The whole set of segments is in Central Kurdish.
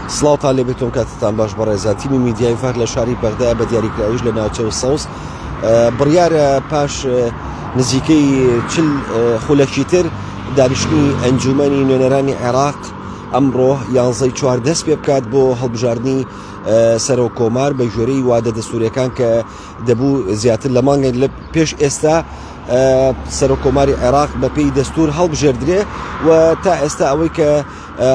سڵاوتان لێبێتم کاتتان باش بەڕێزان تیمی میدیای ڤەر لە شاری بەغدا بە دیاریکراویش لە ناوچە و سەوز بڕیارە پاش نزیکەی چل خولەکی تر دانیشتنی ئەنجومەنی نوێنەرانی عێراق ئەمڕۆ یانزەی چوار دەست پێ بکات بۆ هەڵبژاردنی سەرۆک کۆمار بە گوێرەی وادە دەستوریەکان کە دەبوو زیاتر لە مانگێک لە پێش ئێستا سەرۆک کۆماری عێراق بەپێی دەستور هەڵبژێردرێ و تا ئێستا ئەوەی کە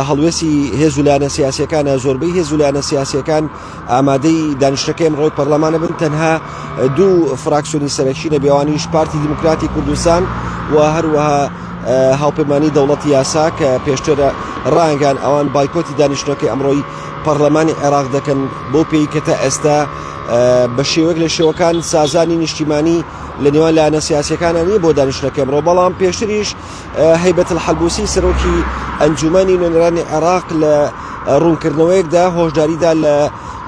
هەڵوێستی هێز و لایەنە سیاسیەکانە زۆربەی هێز و لایەنە سیاسیەکان ئامادەی دانیشتەکەی ئەمڕۆی پەرلەمانە بن تەنها دوو فراکسیۆنی سەرەکی نەبێوانیش پارتی دیموکراتی کوردستان و هەروەها هاوپەیمانی دەوڵەتی یاسا کە پێشتر ڕانگان ئەوان بایکۆتی دانیشتنەکەی ئەمڕۆی پەرلەمانی عێراق دەکەن بۆ پێی کە تا ئێستا بە شێوەک لە شێوەکان سازانی نیشتیمانی لە نێوان لایەنە سیاسەکانە نیە بۆ دانیشتنەکەی ئەمڕۆ بەڵام پێشتریش هەیبەت الحەلبوسی سەرۆکی ئەنجومەنی نوێنەرانی عێراق لە ڕوونکردنەوەیەکدا هۆشداریدا لە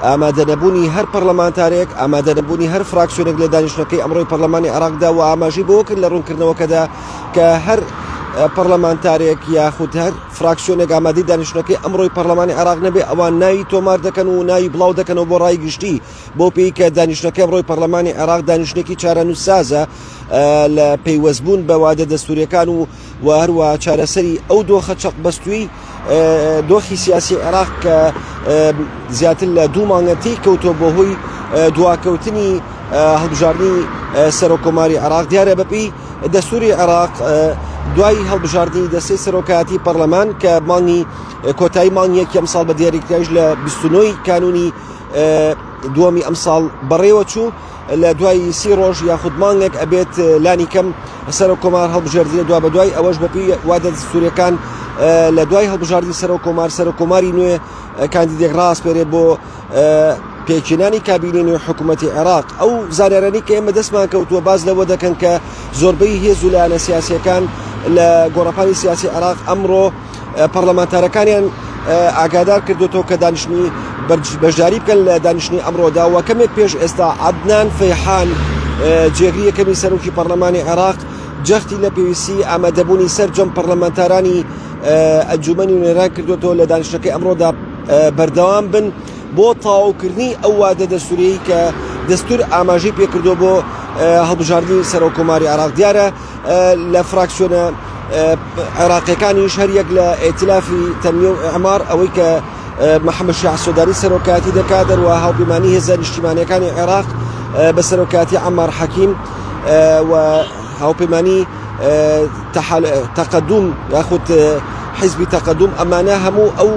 ئامادەنەبوونی هەر پەرلەمانتارێک ئامادەنەبوونی هەر فراکسیۆنێک لە دانیشتنەکەی ئەمڕۆی پەرلەمانی عێراقدا و ئاماژەی بەوە کرد لە ڕوونکردنەوەکەدا کە هەر پەرلەمانتارێک یاخود هەر فراکسیۆنێک ئامادەی دانیشتنەکەی ئەمڕۆی پەرلەمانی عێراق نەبێ ئەوان ناوی تۆمار دەکەن و ناوی بڵاو دەکەنەوە بۆ ڕای گشتی بەو پێی کە دانیشتنەکەی ئەمڕۆی پەرلەمانی عێراق دانیشتنێکی چارەنووسسازە لە پەیوەستبوون بە وادە دەستوریەکان و و هەروە چارەسەری ئەو دۆخە چەقبەستووی دۆخی سیاسی عێراق کە زیاتر لە دوو مانگە تێی کەوتووە بۆ هۆی دواکەوتنی هەڵبژاردنی سەرۆککۆماری عێراق دیارە بەپێی دەستوری عێراق دوای هەڵبژاردنی دەستەی سەرۆکایەتی پەرلەمان کە مانگی کۆتایی مانگی یەکی ئەمساڵ بە دیاریکراویش لە 29 کانونی دووەمی ئەمساڵ بەڕێوە چوو لە دوای سی ڕۆژ یاخود مانگێک ئەبێت لانی کەم سەرۆک کۆمار هەڵبژێردرێت دوا بە دوای ئەوەش بەپی وادە دەستوریەکان لە دوای هەڵبژاردنی سەرۆک کۆمار سەرۆک کۆماری نوێ کاندیدێک ڕاسپێرێ بۆ پێکهێنانی کابینەی نوێ حکوومەتی عێراق ئەو زانیارانی کە ئێمە دەستمان کەوتووە باز لەوە دەکەن کە زۆربەی هێز و لایەنە سیاسیەکان لە گۆڕەپانی سیاسی عێراق ئەمڕۆ پەرلەمانتارەکانیان ئاگادار کردوێتەوە کە دانیشتنی بەشداری بکەن لە دانیشتنی ئەمڕۆدا و کەمێک پێش ئێستا عەدنان فەیحان جێگری یەکەمی سەرۆکی پەرلەمانی عێراق جەختی لە پێویستی ئامادەبوونی سەرجەم پەرلەمانتارانی ئەنجومەنی نوێنەران کردوێتەوە لە دانیشتەکەی ئەمڕۆدا بەردەوام بن بۆ تەواوکردنی ئەو وادە دەستوریەی کە دەستور ئاماژەی پێکردووە بۆ هەڵبژاردنی سەرۆک کۆماری عێراق دیارە لە فراکسیۆنە عێراقیەکانیش هەریەک لە ئیتلافی تەنمیە و ئیعمار ئەوەی کە محەممەد شیاع سۆدانی سەرۆکایەتی دەکات دەروە هاوپەیمانی هێزە نیشتیمانیەکانی عێراق بە سەرۆکایەتی عەمار حەکیم و هاوپەیمانی تەقەدوم یاخود حیزبی تەقەدوم ئەمانە هەموو ئەو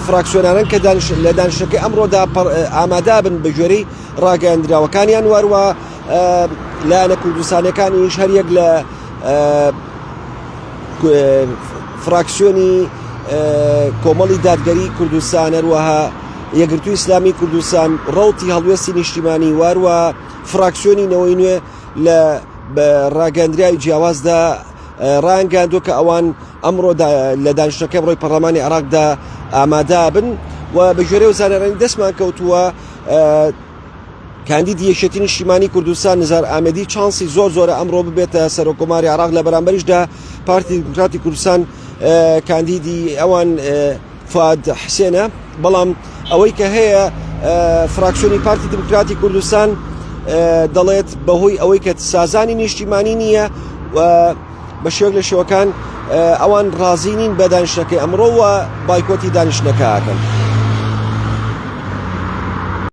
فراکسیۆنانن کە لە دانیشتەکەی ئەمڕۆدا ئامادابن بە گوێرەی ڕاگەیاندراوەکانیان واروە لایەنە کوردستانەکانیش هەریەک لە فراکسیۆنی کۆمەڵی دادگەری کوردستان هەروەها یەکگرتووی ئیسلامی کوردستان ڕەوتی هەڵوێستی نیشتیمانی واروە فراکسیۆنی نەوەی نوێ لە ڕاگەندراوی جیاوازدا ڕایانگەیاندووە کە ئەوان ئەمڕۆ لە دانیشتنەکەی ئەمڕۆی پەرلەمانی عێراقدا ئامادە بن و بە گوێرەی و زانیارانی دەستمان کەوتووە کاندیدی یەکێتی نیشتیمانی کوردستان نزار ئامێدی چانسی زۆر زۆرە ئەمڕۆ ببێتە سەرۆککۆماری عێراق لە بەرامبەریشدا پارتی دیموکراتی کوردستان کاندیدی ئەوان فواد حسێنە بەڵام ئەوەی کە هەیە فراکسیۆنی پارتی دیموکراتی کوردستان دەڵێت بەهۆی ئەوەی کە سازانی نیشتیمانی نییە و بە شێوەک لە شێوەکان ئەوان ڕازی نین بە دانیشتنەکەی ئەمڕۆ و بایکۆتی دانیشتنەکە ئەکەن.